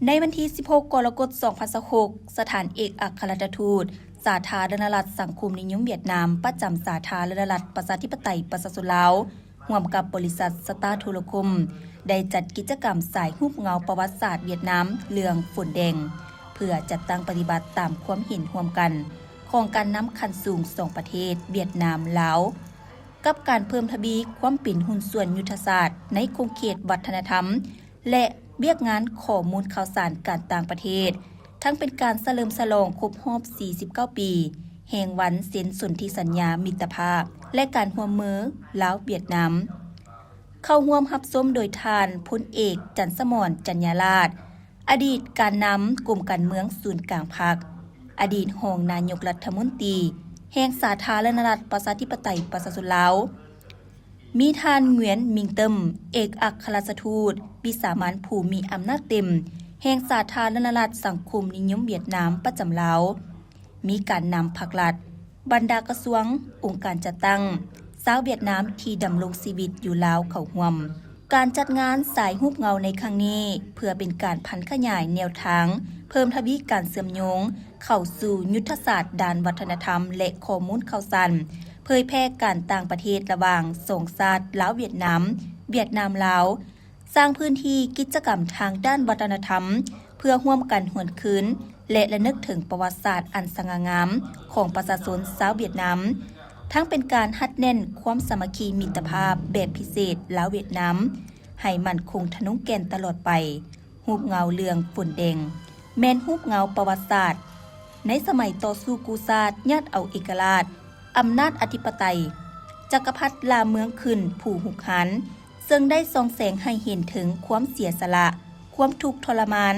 ໃນວັນທີສິບຫົກ ກໍລະກົດ ສອງພັນຊາວຫົກ, ສະຖານເອກອັກຄະລັດຖະທູດສາທາລະນະລັດສັງຄົມນິຍົມຫວຽດນາມ ປະຈຳສາທາລະນະລັດປະຊາທິປະໄຕປະຊາຊົນລາວ ຮ່ວມກັບບໍລິສັດສະຕາໂທລະຄົມ ໄດ້ຈັດກິດຈະກຳສາຍຮູບເງົາປະຫວັດສາດຫວຽດນາມ ເລື່ອງຝົນແດງ ເພື່ອຈັດຕັ້ງປະຕິບັດຕາມຄວາມເຫັນຮ່ວມກັນຂອງການນຳຂັ້ນສູງສອງປະເທດ ຫວຽດນາມ-ລາວ ກັບການເພີ່ມທະວີຄວາມເປັນຫຸ້ນສ່ວນຍຸດທະສາດໃນຂົງເຂດວັດທະນະທຳ ແລະ ວຽກງານຂໍ້ມູນຂ່າວສານການຕ່າງປະເທດ, ທັງເປັນການສະເຫຼີມສະຫຼອງຄົບຮອບສີ່ສິບເກົ້າປີ ແຫ່ງວັນເຊັນສົນທິສັນຍາມິດຕະພາບ ແລະ ການຮ່ວມມືລາວ-ຫວຽດນາມ. ເຂົ້າຮ່ວມຮັບຊົມໂດຍທ່ານ ພົນເອກ ຈັນສະໝອນ ຈັນຍາລາດ, ອະດີດການນຳກົມການເມືອງສູນກາງພັກ, ອະດີດຮອງນາຍົກລັດຖະມົນຕີແຫ່ງສາທາລະນະລັດປະຊາທິປະໄຕປະຊາຊົນລາວ, ມີທ່ານ ຫງວຽນ ມິງເຕີມ ເອກອັກຄະລັດຖະທູດວິສາມັນຜູ້ມີອຳນາດເຕັມແຫ່ງສາທາລະນະລັດສັງຄົມນິຍົມຫວຽດນາມປະຈຳລາວ, ມີການນຳພັກລັດ, ບັນດາກະຊວງ, ອົງການຈັດຕັ້ງ, ຊາວຫວຽດນາມທີ່ດຳລົງຊີວິດຢູ່ລາວເຂົ້າຮ່ວມ. ການຈັດງານສາຍຮູບເງົາໃນຄັ້ງນີ້ ເພື່ອເປັນການຜັນຂະຫຍາຍແນວທາງ ເພີ່ມທະວີການເຊື່ອມໂຍງເຂົ້າສູ່ຍຸດທະສາດດ້ານວັດທະນະທຳ ແລະ ຂໍ້ມູນຂ່າວສານ ເຜີຍແຜ່ການຕ່າງປະເທດລະຫວ່າງສອງຊາດ ລາວ-ຫວຽດນາມ, ຫວຽດນາມ-ລາວ, ສ້າງພື້ນທີ່ກິດຈະກຳທາງດ້ານວັດທະນະທຳ ເພື່ອຮ່ວມກັນຫວນຄືນ ແລະ ລະນຶກເຖິງປະຫວັດສາດອັນສະຫງ່າງາມຂອງປະຊາຊົນຊາວຫວຽດນາມ, ທັງເປັນການຮັດແໜ້ນຄວາມສາມັກຄີມິດຕະພາບແບບພິເສດລາວ-ຫວຽດນາມ ໃຫ້ໝັ້ນຄົງທະນົງແກ່ນຕະຫຼອດໄປ. ຮູບເງົາເລື່ອງຝົນແດງ ແມ່ນຮູບເງົາປະຫວັດສາດ ໃນສະໄໝຕໍ່ສູ້ກູ້ຊາດ, ຍາດເອົາເອກະລາດ, ອຳນາດອະທິປະໄຕ, ຈັກກະພັດລ່າເມືອງຂຶ້ນຜູ້ຮຸກຮານ, ເຊິ່ງໄດ້ສ່ອງແສງໃຫ້ເຫັນເຖິງຄວາມເສຍສະຫຼະ, ຄວາມທຸກທໍລະມານ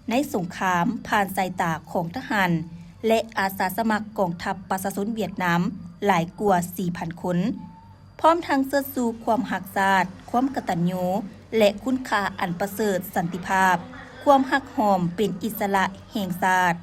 ໃນສົງຄາມ ຜ່ານສາຍຕາຂອງທະຫານ ແລະ ອາສາສະໝັກກອງທັບປະຊາຊົນຫວຽດນາມຫຼາຍກວ່າສີ່ພັນຄົນ, ພ້ອມທັງເຊີດຊູຄວາມຮັກຊາດ, ຄວາມກະຕັນຍູ ແລະ ຄຸນຄ່າອັນປະເສີດ, ສັນຕິພາບ, ຄວາມຮັກຫອມເປັນອິດສະຫຼະແຫ່ງຊາດ.